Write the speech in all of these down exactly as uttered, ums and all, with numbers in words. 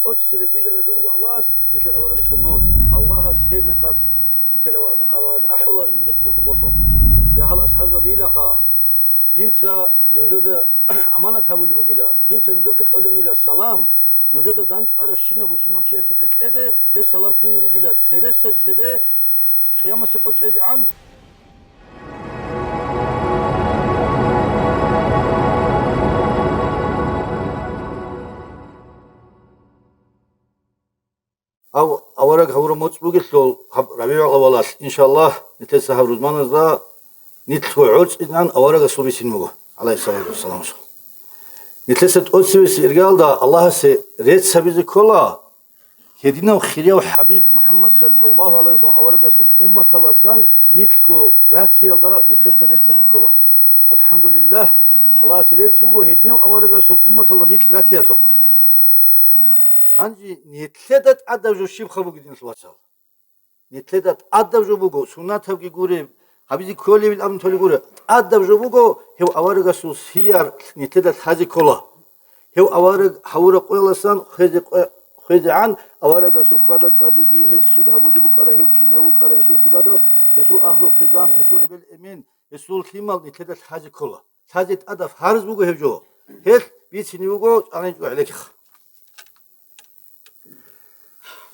тӀоцебе бижараб жо буго Аллагьас нилъер аварагасул нур. Аллагьас гьеб мехалъ нилъер авараг ахӀула жиндихъго гьоболлъухъ. Я гьал асхӀабзабилаха, жинца нужеда аманат гьабулеб бугила, жинца нужехъе кьолеб бугила салам, нужеда дандчӀваращинав бусурманчиясухъе кьезе, гьеб салам ине бугила цебесеб цебе къиямасеб къо чӀезегӀан. Гьав авараг гьавураб моцӀ бугелъул, гьаб РабигӀул авалалъ, иншаллагь, нилъеца гьаб рузманазда нилъго гӀорцӀинан аварагасул бицин буго, гӀалайгьиссалату вассаламасул. Нилъеца тӀоцебесеб иргаялда Аллагьасе рецц гьабизе ккола, гьединав хирияв ХӀабиб МухӀаммад саллаллагьу гӀалайгьи вассалам аварагасул умматаласан нилъго ратиялда нилъеца рецц гьабизе ккола. АлхӀамдулиллагь, Аллагьасе рецц буго гьединав аварагасул умматалда нилъ ратиялъухъ. Гьанже нилъеда тӀадаб жо щибха бугеб, диналъул вацал? Нилъеда тӀадаб жо буго, суннатабги гуреб, гьабизе кколебил абун толи гуреб, тӀадаб жо буго гьев аварагасул сияр нилъеда лъазе ккола. Гьев авараг гьавураб къояласан хвезе къо-, хвезегӀан аварагасул хьвада-чӀвадиги, гьес щиб гьабулеб букӀара, гьев кинав вукӀара, гьесул сипатал, гьесул агьлу-хъизан, гьесул эбел-эмен, гьесул лъимал нилъеда лъазе ккола. Лъазе тӀадаб фарз буго гьеб жо. Гьелъ бицине буго чӀалгӀинчӀого гӀенеккиха.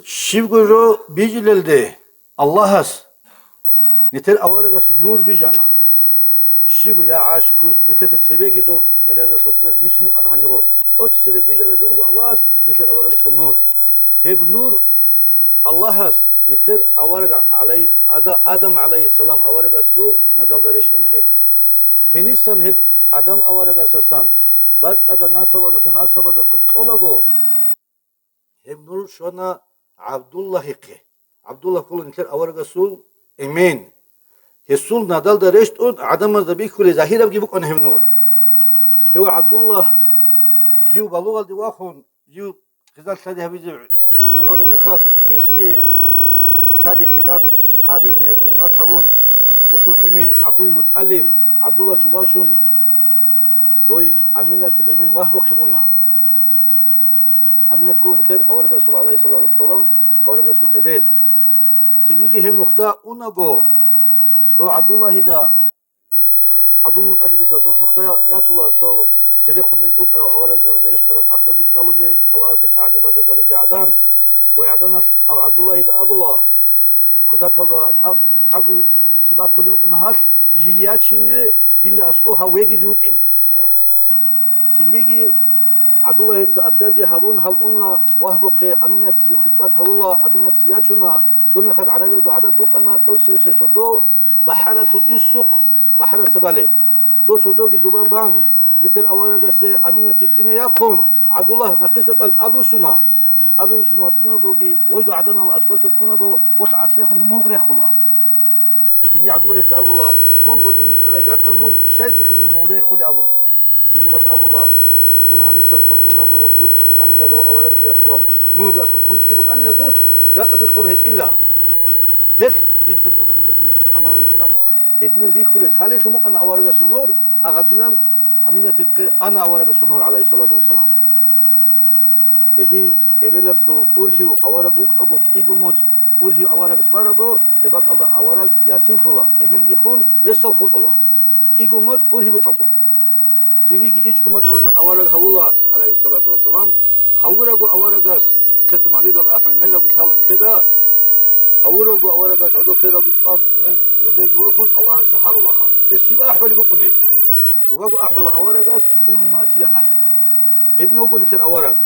Щибго жо бижилелде Аллагьас нилъер аварагасул нур бижана. Щибго я гӀаш, куст, нилъеца цебеги доб мирязалъул бицун букӀана гьанигъоб. ТӀоцебе бижараб жо буго Аллагьас нилъер аварагасул нур. Гьеб нур Аллагьас нилъер авараг гӀалай-, Ада-, Адам гӀалайгьиссалам аварагасул надалда рещтӀана гьеб. Гьенисан гьеб Адам аварагасасан бацӀцӀадаб наслабаздасан наслабазда кьолаго, гьеб нур щвана ГӀабдуллагьихъе. ГӀабдуллагь ккола нилъер аварагасул эмен. Гьесул надалда рещтӀун гӀадамазда бихьулеб загьирабги букӀана гьеб нур. Гьев ГӀабдуллагь жив балугъалде вахун, жив хъизан лъади гьабизе жив гӀураб мехалъ, гьесие лъади хъизан абизе хутӀбат гьабун, гъусул эмен ГӀабдулмутӀалиб ГӀабдуллагьги вачун, дой Аминатил эмен вагьбухъе уна. Аминат ккола нилъер аварагасул, гӀалайгьиссалату вассалам, аварагасул эбел. Цинги гьеб нухда унаго, дов ГӀабдуллагьида ГӀабдулмутӀалибида дов нухда ятула цо церехун рукӀарал аварагзабазе рещтӀараб тӀахьалги цӀалулей, Аллагьасе тӀагӀат-гӀибадаталъ йиги гӀадан. Ва гӀаданалъ гьав ГӀабдуллагьида абула, кутакалда цӀа-, цӀакъ лъибахъулеб букӀуна гьалъ, жий ячине, жинда аскӀов гьав вегизе вукӀине. Цингиги ГӀабдуллагьица отказги гьабун, гьал уна вагьбухъе, Аминатги хитӀбат гьавула, Аминатги ячуна, доб мехалъ гӀарабиязул гӀадат букӀана, тӀоцебесеб сордо бахӀаралъул инсухъ, бахӀараца балеб. Дов сордоги дуба бан, нилъер аварагасе Аминатги къине яхъун, ГӀабдуллагь нахъисеб къоялъ тӀадвуссуна. ТӀадвуссун вачӀунагоги, гъойго гӀаданал аскӀосан унаго, гъолъ гӀасрехун мугъ рехула. Цинги ГӀабдуллагьица абула, сон гъодин йикӀарай жакъа мун, щай дихъе дун гьуре хулеб абун. Цинги гъолъ абула, мун гьанисан сон унаго, дутлъ букӀанила дов аварагилъиялъулаб нур валъу кунчӀи букӀанила дутлъ, жакъа дутлъ гъоб гьечӀила. Гьелъ дица дудехун гӀамал гьавичӀила мунха. Гьединан бихьулел лъалелъун букӀана аварагасул нур, гьагъадинан Аминатихъе ана аварагасул нур, гӀалайгьиссалату вассалам. Гьедин эбелалъул ургьив авараг вукӀаго кӀиго моцӀ, ургьив аварагас бараго, гьеб бакӀалда авараг ятимлъула, эменги хун, бесал хутӀула. КӀиго моцӀ ургьив вукӀаго. Цинги ичӀго моцӀаласан авараг гьавула, гӀалайгьиссалату вассалам, гьавураго аварагас, нилъеца мавлидал ахӀун, гӀемерабги лъала нилъеда, гьавураго аварагас гӀодо квералги чӀван, зодойги ворхун, Аллагьасда гьарулаха. Гьес щиб ахӀулеб букӀунеб? Гъубаго ахӀула аварагас, умматиян ахӀула. Гьединав вуго нилъер авараг.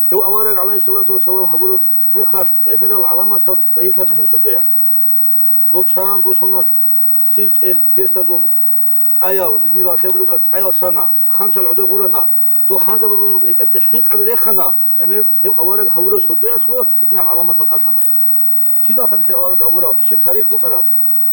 Гьев авараг, гӀалайгьиссалату вассалам, гьабураб мехалъ гӀемерал гӀаламатал загьирлъана гьеб сордоялъ. Дол чанго соналъ синчӀел персазул цӀаял, жиндир лагълъи абулеб букӀараб цӀаял сана, ханчал гӀодой гъурана, дол ханзабазул рекӀелъе хӀинкъаби рехана, гӀемер гьев авараг гьавураб сордоялъго гьединал гӀаламатал тӀалъана. Кидалха нилъер авараг гьавураб, щиб тарих букӀараб?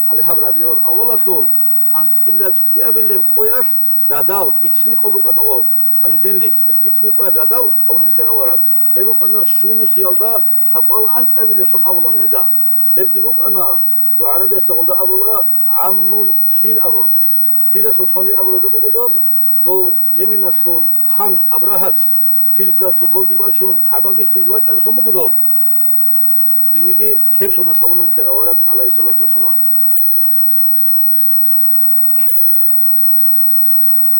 Гьале гьаб РабигӀул аввалалъул анцӀила кӀиабилеб къоялъ радал, итни къо букӀана гъоб, понедельник, итни къоялъ радал гьавуна нилъер авараг. Гьеб букӀана щунусиялда лъабкъоялда анцӀабилеб сон абулан гьелда. Гьебги букӀана, дов гӀарабияца гъолда абула, гӀаммул фил абун. Филалъул сонил абураб жо буго доб, дов Йеменалъул хан Абрагьат пилдалъул боги бачун, КагӀба биххизе вачӀарав сон буго доб. Цинги гьеб соналъ гьавуна нилъер авараг, гӀалайгьиссалату вассалам.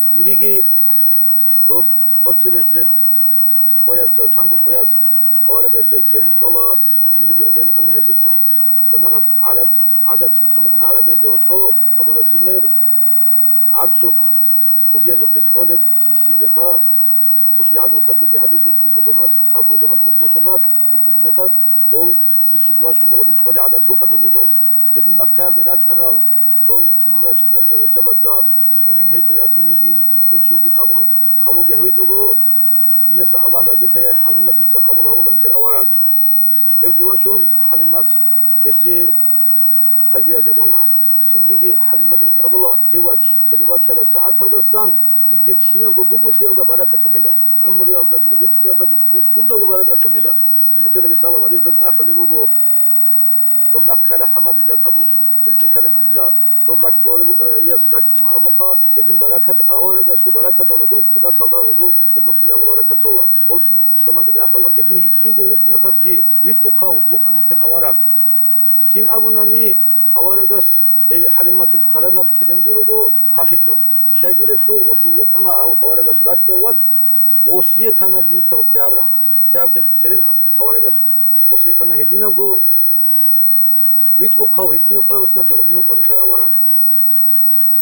Цинги доб тӀоцебесеб къояца, чанго къоялъ аварагасе керен кьола жиндирго эбел Аминатица. Доб мехалъ гӀараб гӀадат битӀун букӀана гӀарабиязда гьоркьо гьабураб лъимер гӀарцухъ цогиязухъе кьолеб хьихьизеха, гъосие гӀадул тадбирги гьабизе, кӀиго соналъ, лъабго соналъ, ункъо соналъ, гьитӀинаб мехалъ гъол хьихьизе вачуни гъодин кьолеб гӀадат букӀана зузул. Гьедин Маккаялде рачӀарал, дол лъимал рачине рачӀарал руччабаца, эмен гьечӀев ятим вугин, мискин чи вугин абун, къабулги гьавичӀого, диндаса Аллагь разилъаяй ХӀалиматица къабул гьавула нилъер авараг. Гьевги вачун, ХӀалимат гьесие тарбиялде уна. Цингиги ХӀалиматица абула, гьев вач-, куде вачарав сагӀаталдасан жиндир кинабго буголъиялда баракатлъунила, гӀумруялдаги, ризкъиялдаги, ку-, сундаго баракатлъунила. Гьениб лъедаги лъала, мариздаги ахӀулеб буго, доб нахъ ккараб хӀамадила тӀадвуссун цебе бекарананила, доб ракьулареб букӀараб гӀияс ракьуна абухъа, гьедин баракат, аварагасул баракаталдалъун кутакалда гӀузул гӀумру-кьиялда баракатлъула, гъол им-, исламалдаги ахӀула. Гьедин гьитӀинго вугеб мехалъги витӀухъав вукӀана нилъер авараг. Кин абунани, аварагас гьей ХӀалиматил кваранаб керен гурого хахичӀо. Щайгурелъул гъолъул вукӀана ав-, аварагас рахьдал вац, гъосие тана жинцаго квегӀаб рахъ. КвегӀаб кер-, керен аварагас гъосие тана гьединабго витӀухъав гьитӀинаб къоялъ нахъе гъодин вукӀана нилъер авараг.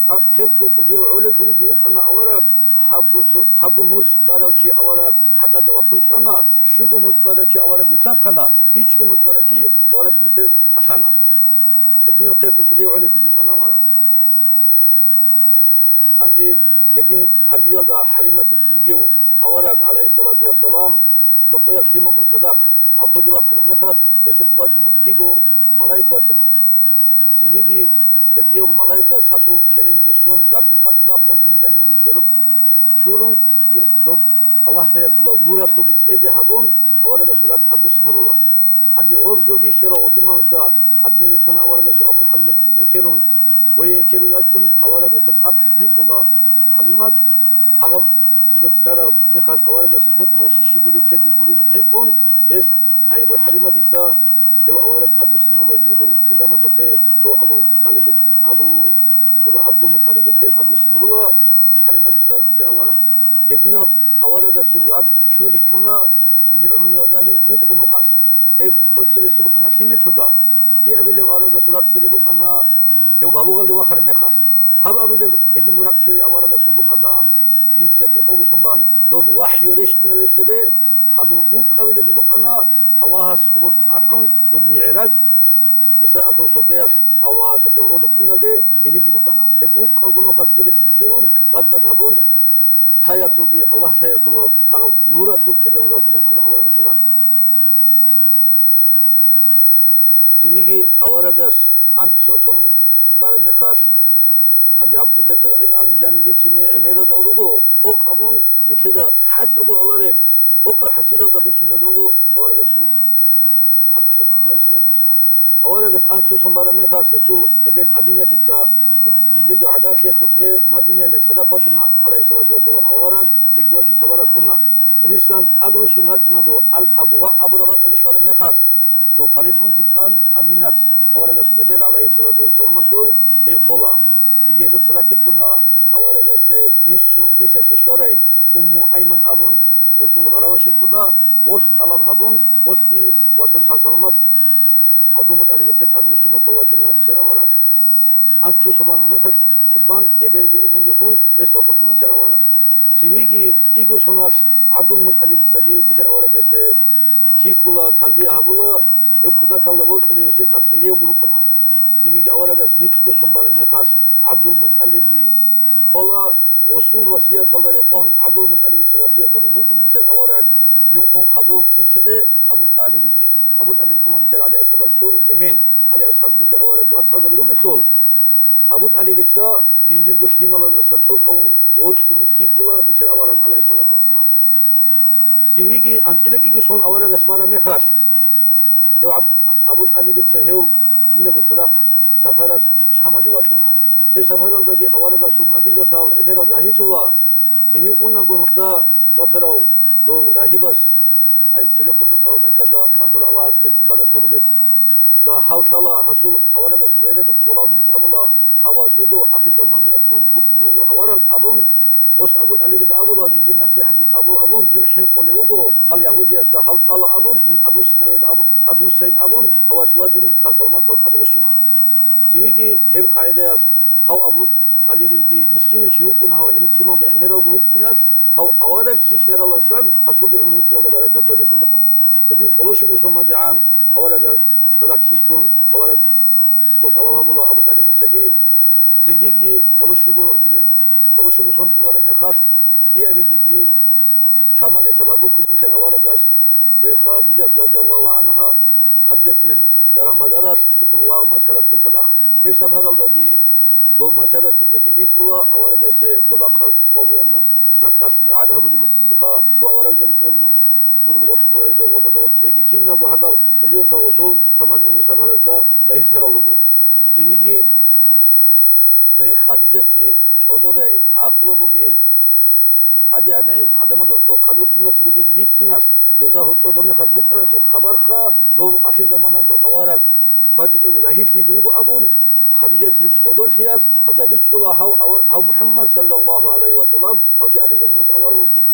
ЦӀакъ хехго кӀудияв гӀолелъунги вукӀана авараг, лъабго со-, лъабго моцӀ барав чи авараг хӀатӀада вахъун чӀана, щуго моцӀ барав чи авараг вилълъанхъана, ичӀго моцӀ барав чи авараг нилъер кӀалъана. Гьединал хехго кӀудияв гӀолелъунги вукӀана авараг. Гьанже гьедин тарбиялда ХӀалиматихъ вугев авараг, гӀалайгьиссалату вассалам, цо къоялъ лъималгун цадахъ алхуде вахъараб мехалъ, гьесухъе вачӀуна кӀиго малаик вачӀуна. Цинги гьев кӀиявго малаикас гьасул керенги ссун, ракӀги къватӀибахъун, гьениб жаниб бугеб чороклъиги чурун, кӀи-, доб Аллагьлъиялъулаб нуралъулги цӀезе гьабун, аварагасул ракӀ тӀадбуссинабула. Гьанже гъоб жо бихьарав гъолъималаса гьадинаб жо ккана аварагасул абун ХӀалиматихъе бекерун, ва бекерун рачӀун аварагасда цӀакъ хӀинкъула ХӀалимат, гьагъаб жо ккараб мехалъ аварагасда хӀинкъун, гъосие щибго жо ккезе гурин хӀинкъун, гьес, ай, гъой ХӀалиматица гьев авараг тӀадвуссинавула жиндирго хъизамалъухъе, дов Абу ТӀалибихъе, Абу, гуро, ГӀабдулмутӀалибихъе тӀадвуссинавула ХӀалиматица нилъер авараг. Гьединаб аварагасул ракӀ чури ккана жиндир гӀумруялъ жани ункъо нухалъ. Гьеб тӀоцебесеб букӀана лъимерлъуда. КӀиабилеб аварагасул ракӀ чури букӀана гьев балугъалде вахараб мехалъ. Лъабабилеб гьединго ракӀ чури аварагасул букӀана жинца кӀикъого сон бан доб вахӀю рещтӀиналде цебе, хадув ункъабилеги букӀана Аллагьас гьоболлъун ахӀун доб МигӀраж, Исраалъул сордоялъ Аллагьасухъе гьоболлъухъ иналде гьенибги букӀана. Гьеб ункъабго нухалъ чуризе чурун, бацӀцӀад гьабун, лъаялъулги, Аллагь лъаялъулаб гьагъаб нуралъул цӀезабуралъун букӀана аварагасул ракӀ. Цинги аварагас анлъго сон бараб мехалъ, гьанже гьаб нилъеца гӀем-, гьанже жанир рицине гӀемерал жал руго, къокъ абун нилъеда лъачӀого гӀолареб, къокъаб хӀасилалда бицун толеб буго аварагасул хӀакъалъулъ, гӀалайгьиссалату вассалам. Аварагас анлъго сон бараб мехалъ, гьесул эбел Аминатица жин-, жиндирго гӀагарлъиялъухъе Мадинаялде цадахъ вачуна, гӀалайгьиссалату вассалам, авараг, гьебги вачун сапаралъ уна. Гьенисан тӀадруссун рачӀунаго, Ал-Абва абураб бакӀалде щвараб мехалъ, доб хвалил унти чӀван Аминат, аварагасул эбел, гӀалайгьиссалату вассаламасул, гьей хола. Цинги гьезда цадахъ йикӀуна аварагасе инсул исалъе щварай Умму Айман абун гъосул гъараваш йикӀуна, гъолъ тӀалаб гьабун, гъолъги васан сал-саламат ГӀабдулмутӀалибихъе тӀадвуссун къо вачуна нилъер авараг. Анлъго сон бараб мехалъ тӀубан эбелги эменги хун, ресдал хутӀула нилъер авараг. Цинги кӀиго соналъ ГӀабдулмутӀалибицаги нилъер аварагасе хьихьула, тарбия гьабула, гьев кутакалда вокьулев гьесие тӀад хириявги вукӀуна. Цинги аварагас микьго сон бараб мехалъ, ГӀабдулмутӀалибги хола, гъосул васияталда рекъон, ГӀабдулмутӀалибица васият гьабун вукӀуна нилъер авараг, жив хун хадув хьихьизе Абу ТӀалибиде. Абу ТӀалиб ккола нилъер ГӀали асхӀабасул эмен. ГӀали асхӀабги нилъер аварагги вацгӀалзаби ругелъул, Абу ТӀалибица жиндирго лъималаздаса тӀокӀавун вокьун хьихьула нилъер авараг, гӀалайгьиссалату вассалам. Цинги анцӀила кӀиго сон аварагас бараб мехалъ, гьев Аб-, Абу ТӀалибица гьев жиндаго цадахъ сапаралъ Шамалде вачуна. Гьеб сапаралдаги аварагасул мугӀжизатал гӀемерал загьирлъула. Гьенив унаго нухда ватарав дов рагьибас, ай, цевехун рукӀарал тӀахьазда иман лъурал Аллагьасде гӀибадат гьабулес, да гьав лъала гьасул аварагасул байрагъухъ валагьун гьес абула, гьав вас вуго ахир заманаялъул вукӀине вуго авараг абун, ос Абу ТӀалибида абула, жиндир насихӀатги къабул гьабун, жив хӀинкъулев вуго, гьал ягьудияца гьав чӀвала абун, мун тӀадвуссинавел абу-, тӀадвуссайин абун, гьав васги вачун, сал-саламатал тӀадруссуна. Цинги гьеб къагӀидаялъ гьав Абу ТӀалибилги мискинав чи вукӀуна, гьав гӀим-, лъималги гӀемералго вукӀиналъ, гьав авараг хьихьараласан гьасулги гӀумру-, рукъиялда баракат лъолеб мукъуна. Гьедин къоло щуго сон мазегӀан аварага цадахъ хьихьун, авараг цо тӀалаб гьабула Абу ТӀалибицаги, цинги къоло щуго билер-, къоло щуго сон тӀубараб мехалъ, кӀиабизеги Шамалде сапар бухьуна нилъер аварагас, дой Хадижат радияллагьу гӀангьа, Хадижатил даран-базаралъ досул лагъ машгьаратккун цадахъ. Гьеб сапаралдаги дов машгьаратизеги бихьула аварагасе доб бакъа ва на-, накӀкӀалъ рагӀад гьабулеб букӀингиха, дов аварагзаби чӀолел гуреб гъоркь чӀоларел доб гъотӀода гъоркьеги кинабго гьадал мажидатал гъосул Шамалде унеб сапаразда загьирлъарал руго. Цинги дой Хадижатги цӀодорай, гӀакълу бугей, тӀадегӀанай, гӀадамазда гьоркьоб къадру-къимат бугеги йикӀиналъ, дозда гьоркьоб доб мехалъ букӀаралъул хабарха, дов ахирзаманалъул авараг кватӀичӀого загьирлъизе вуго абун, Хадижатил цӀодорлъиялъ гьалда бичӀчӀула гьав ава-, гьав МухӀаммад саллаллагьу гӀалайгьи ва саллам, гьав чи ахирзаманалъул авараг вукӀин.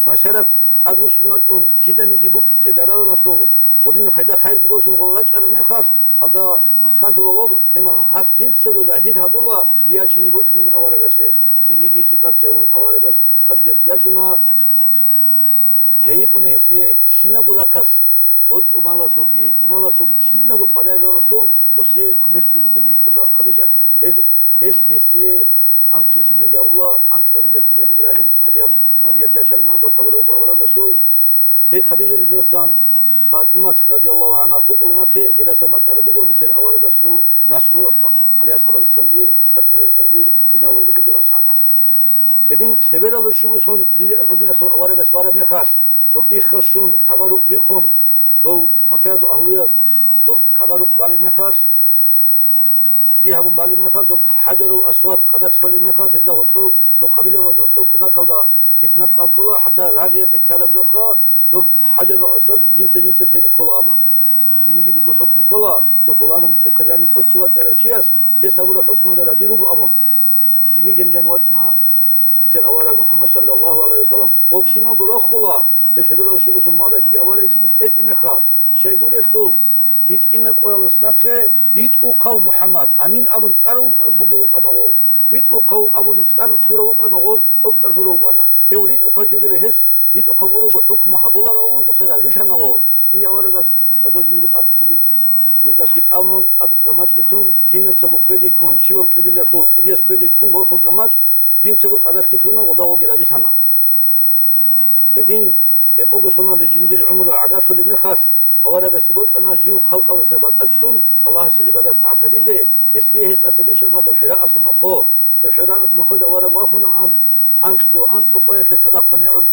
Машгьарат тӀадвуссун вачӀун, киданиги букӀичӀеб дараналъул гъодинаб пайда-хайрги босун гъол рачӀараб мехалъ, гьалда мухӀканлъула гъоб, гьеб гьалъ жинцаго загьир гьабула, жий ячине бокьун бугин аварагасе. Цинги хитӀбатги гьавун аварагас Хадижатги ячуна. Гьей йикӀуна гьесие кинабго рахъалъ, боцӀу-малалъулги, дуниялалъулги кинабго къваригӀаралъул гьесие кумек чӀужулъунги йикӀуна Хадижат. Гьез, гьелъ гьесие анлъго лъимерги гьабула, анкьабилеб лъимер Ибрагьим, Марям, Марият ячараб мехалъ долъ гьабураб буго аварагасул. Гьей Хадижатидасан ФатӀимат радияллагьу гӀангьа хутӀула нахъе, гьеласан бачӀараб буго нилъер аварагасул наслу ГӀали асхӀабаздасанги ФатӀиматидасанги дуниялалда бугеб гьабсагӀаталъ. Гьедин лъебералда щуго сон жиндир гӀумруялъул аварагас бараб мехалъ, доб ихха щун, КагӀба рукъ биххун, дол Маккаялъул агьлуялъ доб КагӀба рукъ балеб мехалъ, цӀи гьабун балеб мехалъ, доб ХӀажарул Асвад къадалъ лъолеб мехалъ, гьезда гьоркьоб, доб къабилабазда гьоркьоб кутакалда питна кьал ккола, хӀатта рагъ-яртӀи ккараб жоха, доб ХӀажарул Асвад жинца-жинца лъезе ккола абун. Цинги дозул хӀукму ккола, цо пуланаб нуцӀихъа жанив тӀоцеве вачӀарав чияс гьес гьабураб хӀукмуялда рази руго абун. Цинги гьенив жанив вачӀуна нилъер авараг МухӀаммад саллаллагьу гӀалайгьи ва саллам. Гъо киналго рохула, гьеб лъебералда щуго сон марай, жеги авараглъиги кьечӀеб мехалъ, щайгурелъул, гьитӀинаб къоялдаса нахъе РитӀухъав МухӀаммад Амин абун цӀар ву-, бугев вукӀана гъо. РитӀухъав абун цӀар лъурав вукӀана гъоз, тӀокӀцӀар лъурав вукӀана. Гьев ритӀухъав чи вугила, гьес ритӀухъав вуруго хӀукму гьабуларавун, гъоса разилъана гъол. Цинги аварагас гӀодов жиндирго тӀад бугеб гужгатги тӀамун, тӀад гамачӀги лъун, кинацаго ккведе ккун, щибаб кьибилалъул кӀудияс ккведе ккун борхун гамачӀ, жинцаго къадалъги лъуна, гъолда гъоги разилъана. Гьедин кӀикъого соналде жиндир гӀумру гӀагарлъулеб мехалъ, аварагасе бокьана жив халкъалдаса батӀа чӀун Аллагьасе гӀибадат-тӀагӀат гьабизе, гьелъие гьес тӀаса бищана доб ХӀираалъул нохъо. Гьеб ХӀираалъул нохъоде авараг вахунаан, анкьго анцӀго къоялъе цадахъ кванай гӀур-,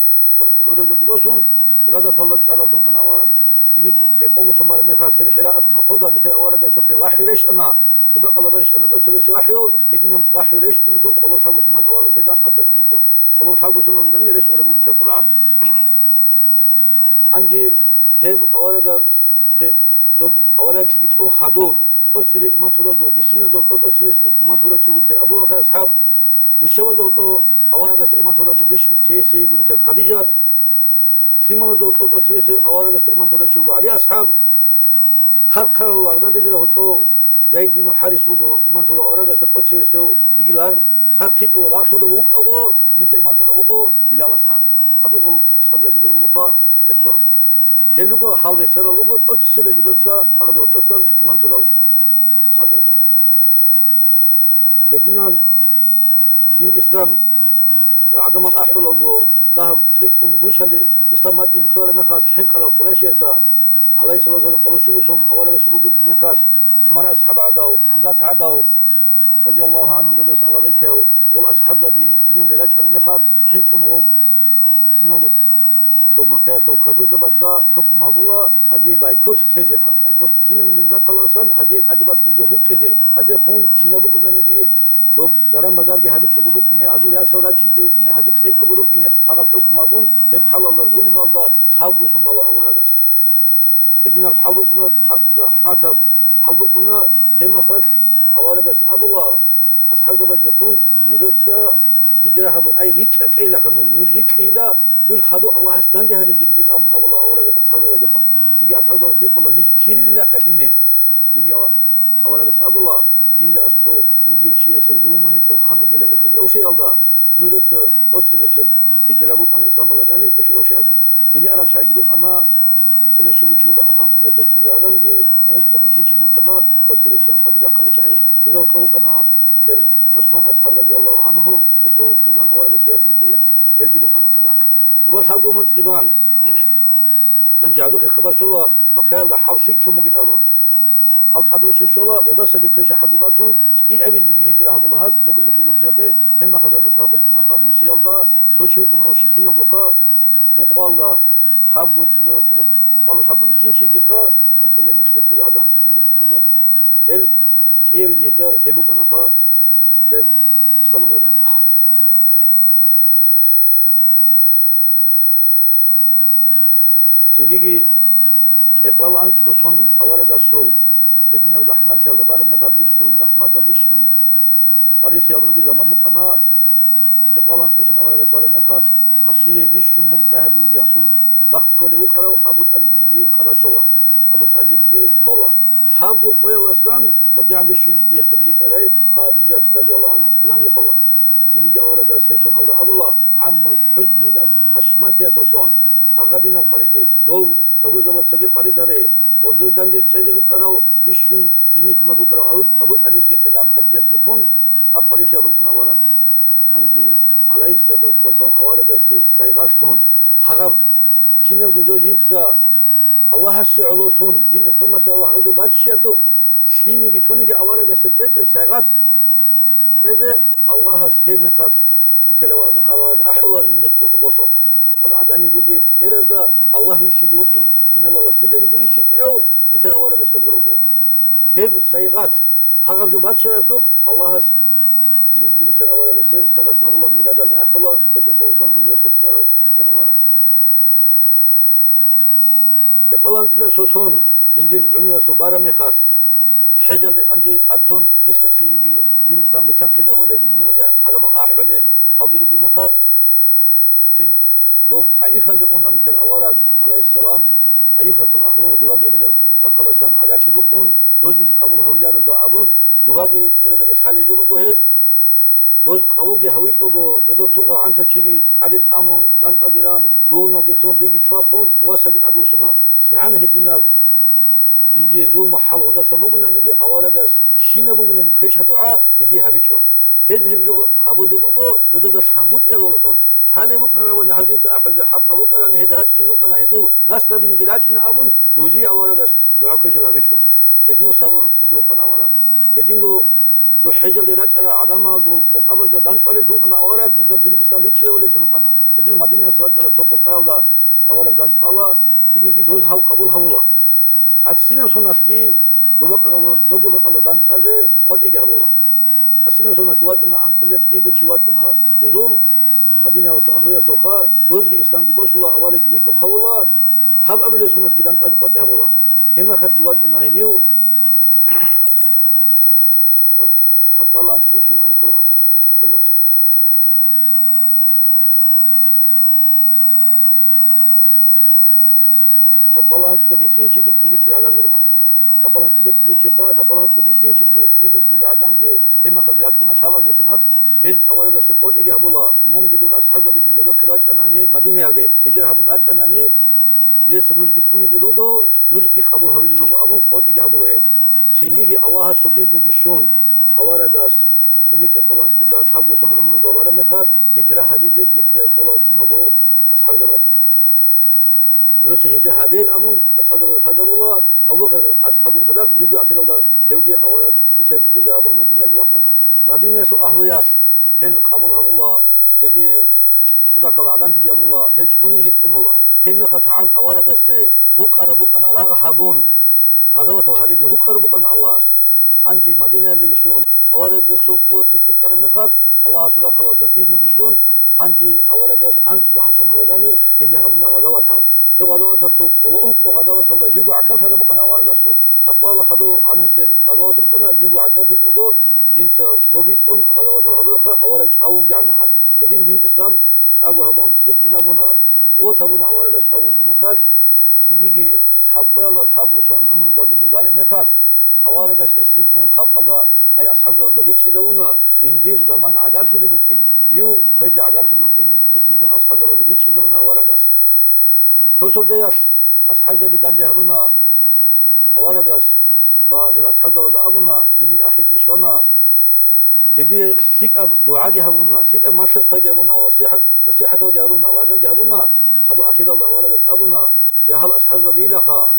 гӀураб жоги босун, гӀибадаталда чӀаравлъун вукӀана авараг. Цинги кӀикъого сон мараб мехалъ гьеб ХӀираалъул нохъода нилъер аварагасухъе вахӀю рещтӀана. Гьеб бакӀалда рещтӀана тӀоцебесеб вахӀю, гьединаб вахӀю рещтӀуналъул къоло лъабго соналъ авараг вахъинчӀо, тӀасаги инчӀо. Къоло лъабго соналда жанир рещтӀараб буго нилъер Къуръан. Гьанже гьеб аварагас къе-, доб авараглъиги кьун хадуб, тӀоцебе иман лъуразул, бихьиназул кьо-, тӀоцебе иман лъурав чи вугин нилъер Абу Бакар асхӀаб, рушабазул кьо аварагасда иман лъуразул бищун цее-цее йигун нилъер Хадижат, лъималазул кьо-, тӀоцебесев аварагасда иман лъурав чи вуго ГӀали асхӀаб, тархъарал лагъзадеда гьоркьов Зайд бину ХӀарис вуго иман лъурав аварагасда тӀоцебесев, жеги лагъ-, тархъичӀого лагълъудаго вукӀаго, жинца иман лъурав вуго Билал асхӀаб. Хадуб гъол асхӀабзабиги ругоха рехсон. Гьел руго гьал рехсарал руго тӀоцебе жодоца гьагъазда гьоркьосан иман лъурал асхӀабзаби. Гьединан дин ислам гӀадамал ахӀулаго, дагьаб цӀикӀкӀун гучали ислам бачӀине лъугьараб мехалъ, хӀинкъарал къурайшияца, гӀалайгьиссалату вассалам, къоло щуго сон аварагасул бугеб мехалъ, ГӀумар асхӀаб гӀадав, ХӀамзат гӀадав, радияллагьу гӀангьу, жодос Аллагь разилъаял, гъол асхӀабзаби диналде рачӀараб мехалъ, хӀинкъун гъол киналго доб Маккаялъул кафирзабаца хӀукму гьабула гьазие байкот лъезеха. Байкот кинаб рахъаласан гьазие тӀаде бачӀунеб жо гьукъизе, гьазие хун кинаб бугонаниги доб даран-базарги гьабичӀого букӀине, гьазул ясал рачинчӀого рукӀине, гьазие кьечӀого рукӀине, гьагъаб хӀукму абун, гьеб хӀалалда зулмуналда лъабго сон бала аварагас. Гьединаб хӀал букӀуна, а, захӀматаб хӀал букӀуна, гьеб мехалъ аварагас абула, асхӀабзабаздехун: «Нужеца гьижра гьабун, ай, рикьа-кьейилаха нуж, нуж рикьейила, нуж хадув Аллагьас данде гьаризе ругел», — абун абула аварагас асхӀабзабаздехун. Цинги асхӀабзабаз гьикъула: «Ниж кирилилаха ине?» Цинги ава-, аварагас абула: «Жинда аскӀов вугев чиясе зулму гьечӀо хан вугила Эфи-, Эфиопиялда, нужеца тӀоцебесеб гьижра букӀана исламалда жаниб Эфиопиялде». Гьенир арал чагӀиги рукӀана, анцӀила щуго чи вукӀанаха, анцӀила цо чӀужугӀаданги, ункъо бихьинчиги вукӀана, тӀоцебесел къватӀир рахъарал чагӀи. Гьезда гьоркьов вукӀана нилъер ГӀусман асхӀаб, радияллагьу гӀанху, гьесул хъизан аварагасул яс Рукъиятги, гьелги рукӀана цадахъ. Ва лъабго моцӀи бан, гьанже гьазухъе хабар щола, Маккаялда хӀал лъикӀлъун бугин абун. Гьал тӀадруссин щола, гъолдасаги квеша хӀалги батун, кӀиабизеги гьижра гьабула гьаз, дого Эфиопиялде, гьеб мехалда цадахъ вукӀунаха Нусиялда, цо чи вукӀуна ощи кинабгоха, ункъоялда лъабго чӀужу-, ункъоялда лъабго бихьинчигиха, анцӀила микьго чӀужугӀадан, микьи кколев ватичӀони. Гьел кӀиабизе гьижра гьеб букӀанаха нилъер исламалда жанибха. Цингиги кӀикъоялда анцӀго сон аварагасул гьединаб захӀмалъиялда бараб мехалъ бищун, захӀматал бищун, къварилъиял ругел заман букӀана, кӀикъоялда анцӀго сон аварагас бараб мехалъ, гьасие бищун мугъчӀвай гьабиги гьасул рахъ кколев вукӀарав Абу ТӀалибиги къадар щола. Абу ТӀалибги хола. Лъабго къоялдасан ва дигӀан бищун жиндие хири йикӀарай Хадижат, радияллагьу гӀангьа, хъизанги хола. Цинги аварагас гьеб соналда абула, гӀаммул хӀузни илан, пашманлъиялъул сон. Гьагъадинаб къварилъи, дол капурзабацаги къварид гьаре, гъозда данде цӀезе рукӀарав, бищун жиндие кумек вукӀарав Абу, Абу ТӀалибги хъизан Хадижатги хун, а къварилъиялда вукӀун авараг. Гьанже, гӀалайгьиссалату вассалам, аварагасе сайгъатлъун, гьагъаб кинабго жо жинца Аллагьасе гӀололъун, дин исламалъул гьагъаб жо баччиялъухъ, лъиниги цониги аварагасе кьечӀеб сайгъат кьезе Аллагьас гьеб мехалъ нилъер авараг ахӀула жиндихъго гьоболлъухъ. Гьаб гӀадани ругеб беразда Аллагь вихьизе вукӀине, дуниялалда лъиданиги вихьичӀев нилъер аварагасда гурого. Гьеб сайгъат, гьагъаб жо баччаралъухъ Аллагьас цинги нилъер аварагасе сайгъатлъун гьабула, мигӀражалде ахӀула, гьеб кӀикъоялда сон гӀумруялъул тӀубарав нилъер авараг. КӀикъоялда анцӀила цо сон жиндир гӀумруялъул бараб мехалъ, хӀежалде гьанже тӀадлъун киса-киевги дин ислам билълъанхъинабулел, диналде гӀадамал ахӀулел гьалги ругеб мехалъ, цин доб ТӀаифалде уна нилъер авараг, гӀалайгьиссалам, ТӀаифалъул агьлу, дубаги эбелалъул рахъалдасан гӀагарлъи букӀун, дозниги къабул гьавиларо дагьабун, дубаги нужедаги лъалеб жо буго гьеб. Доз къабулги гьавичӀого, жодор тухал гӀантав чиги тӀаде тӀамун, ганчӀалги ран, ругьуналги лъун, биги чвахун, дувасаги тӀадвуссуна. КигӀан гьединаб жиндие зулму хӀал гъозасан бугонаниги, аварагас кинаб бугонаниги квеша-дугӀа гьезие гьабичӀо. Гьез гьеб жо гьабулеб буго, жодада лъангутӀиялаллъун, лъалеб букӀарабани гьаб жинца ахӀулеб жо хӀакъаб букӀарани гьел рачӀине рукӀана, гьезул наслабиниги рачӀина абун, дозие аварагас дугӀа квешаб гьабичӀо. Гьединав сабур бугев вукӀана авараг. Гьединго доб хӀежалде рачӀарал гӀадамазул къокъабазда данчӀвалеллъун вукӀана авараг, дозда дин ислам бичӀчӀизавулеллъун вукӀана. Гьединал Мадинаялдаса вачӀарал цо къокъаялда авараг данчӀвала, цинги доз гьав къабул гьавула. ТӀасинаб соналъги доб бакӀалда, добго бакӀалда данчӀвазе къотӀиги гьабула. ТӀасинаб соналъги вачӀуна, анцӀила кӀиго чи вачӀуна дозул, Мадинаялъул агьлуялъулха, дозги исламги босула, аварагги витӀухъ гьавула, лъабабилеб соналъги данчӀвазе къотӀи гьабула. Гьеб мехалъги вачӀуна гьенив лъабкъоялда анцӀго чи вукӀана ккола гьадин, мекъи кколев ватичӀони. Лъабкъоялда анцӀго бихьинчиги кӀиго чӀужугӀаданги рукӀана дозул. Лъабкъоялда анцӀила кӀиго чиха, лъабкъоялда анцӀго бихьинчиги кӀиго чӀужугӀаданги, гьеб мехалъги рачӀуна лъабабилеб соналъ, гьез аварагасде къотӀиги гьабула, мунги дур асхӀабзабиги жодохъе рачӀанани Мадинаялде, гьижра гьабун рачӀанани, Гьесда нужги цӀунизе руго, нужги къабул гьабизе руго абун къотӀиги гьабула гьез. Цинги Аллагьасул изнуги щун, аварагас жиндир кӀикъоялда анцӀила лъабго сон гӀумру добараб мехалъ, гьижра гьабизе ихтияр кьола киналго асхӀабзабазе. Нужеца гьижра гьабейил абун, асхӀабзабазда лъазабула, Абу-Бакар асхӀабгун цадахъ, живго ахиралда гьевги авараг нилъер гьижра гьабун Мадинаялде вахъуна. Мадинаялъул агьлуялъ гьел къабул гьабула, гьезие кутакалда гӀаданлъиги гьабула, гьел цӀунизеги цӀунула. Гьеб мехалъ гьан аварагасде гьукъараб букӀана рагъ гьабун, гъазаватал гьаризе гьукъараб букӀана Аллагьас. Гьанже Мадинаялдеги щун, аварагасул къуватги цӀикӀкӀараб мехалъ, Аллагьасул рахъалдасан изнуги щун, гьанже аварагас анцӀгогӀан сонала жаниб гьенир гьабуна гъазаватал. Гьеб гъазаваталъул къоло ункъо гъазаваталда живго гӀахьаллъараб букӀана аварагасул. Такъвала хадур гӀанасеб гъазават букӀана, живго гӀахьаллъичӀого, жинца бобитӀун гъазаватал гьарурахъа авараг чӀагоги гьаб мехалъ. Гьедин дин ислам чӀаго гьабун, цӀикӀкӀинабуна, къуват гьабуна аварагас чӀагоги мехалъ, цинги лъабкъоялда лъабго сон гӀумрудал жиндир балеб мехалъ, аварагас гӀисинккун халкъалда, ай, асхӀабзабазда бичӀчӀизавуна, жиндир заман гӀагарлъулеб букӀин, жив хвезе гӀагарлъулеб букӀин гӀисинккун асхӀабзабазда бичӀчӀизавуна аварагас. Цо-цо деялъ асхӀабзаби данде гьаруна аварагас ва гьел асхӀабзабазда абуна, жиндир ахирги щвана, гьезие лъикӀаб дугӀаги гьабуна, лъикӀаб малъа-хъвайги гьабуна, васихӀат-, насихӀаталги гьаруна, вагӀзаги гьабуна, хадуб ахиралда аварагас абуна: «Я, гьал асхӀабзабиилаха,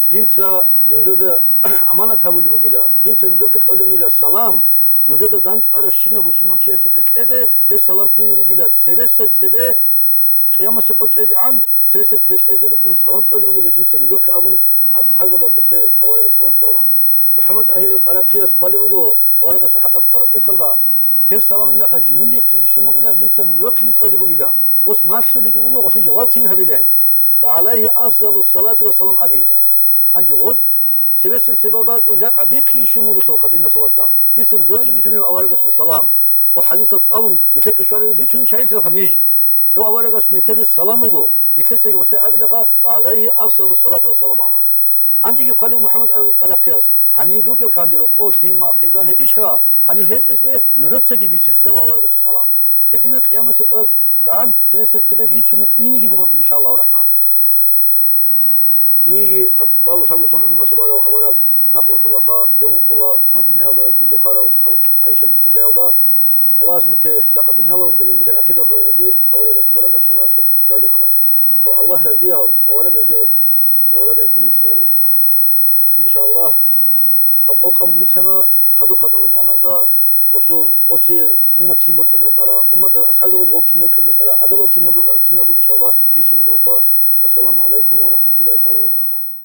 жинца нужеда аманат гьабулеб бугила, жинца нужехъе кьолеб бугила салам, нужеда дандчӀваращинав бусурманчиясухъе кьезе, гьеб салам ине бугила цебеса цебе, къиямасеб къо чӀезегӀан цебеса цебе кьезе букӀине салам кьолеб бугила жинца нужехъе», — абун, асхӀабзабазухъе аварагас салам кьола. МухӀаммад Агьилил Къарахъияс хъвалеб буго, аварагасул хӀакъалъ хъвараб тӀехьалда: «Гьеб саламилаха жиндихъе ишин бугила, жинца нужехъеги кьолеб бугила, гъос малъулеги буго, гъолъие жаваб кин гьабилани. Ва гӀалайгьи афзалу салати ва салам абейила». Гьанже гъоз цебеса цебе бачӀун жакъа дихъе ишин бугелъулха, диналъул вацал, дица нужедаги бицунеб аварагасул салам. Гъол хӀадисал цӀалун нилъехъе щвараб бицунеб чагӀилъилха ниж. Гьев аварагасул нилъеде салам буго, нилъеца гьесие абилаха: «Ва гӀалайгьи афзалу салати ва салам», — амун. Гьанжеги хъвалев МухӀаммад Агьилил Къарахъияс: «Гьанир ругел хъанжи рокъов лъимал хъизан гьечӀищха, гьанир гьечӀезе нужецаги бице дила ва аварагасул салам. Гьединан къиямасеб къоялъ цебеса цебе бицун инеги бугеб, иншааллагьу рахӀман». Цинги такъвала лъабго сон гӀумруялъул барав авараг накълулъулаха, гьев вукъула Мадинаялда живго хварав ав-, ГӀайшатил хӀужаялда. Аллагьас нилъее жакъа дуниялалдаги, нилъер ахиралдаги аварагасул баракат щваги хабалъ. Ва Аллагь разиял, авараг разиял лагъзадерисан нилъги гьареги. Иншааллагь, гьаб къокъ гьабун бицана хадур-хадур рузманалда, гъосул, гъосие уммат кин бокьулеб букӀара, уммат асхӀабзабаз гъов кин бокьулеб букӀара, адабал кин гьабулеб букӀара, кинабго, иншааллагь, бицин бугоха. Ассаламу гӀалайкум ва рахӀматуллагьи тагӀала ва баракатугь.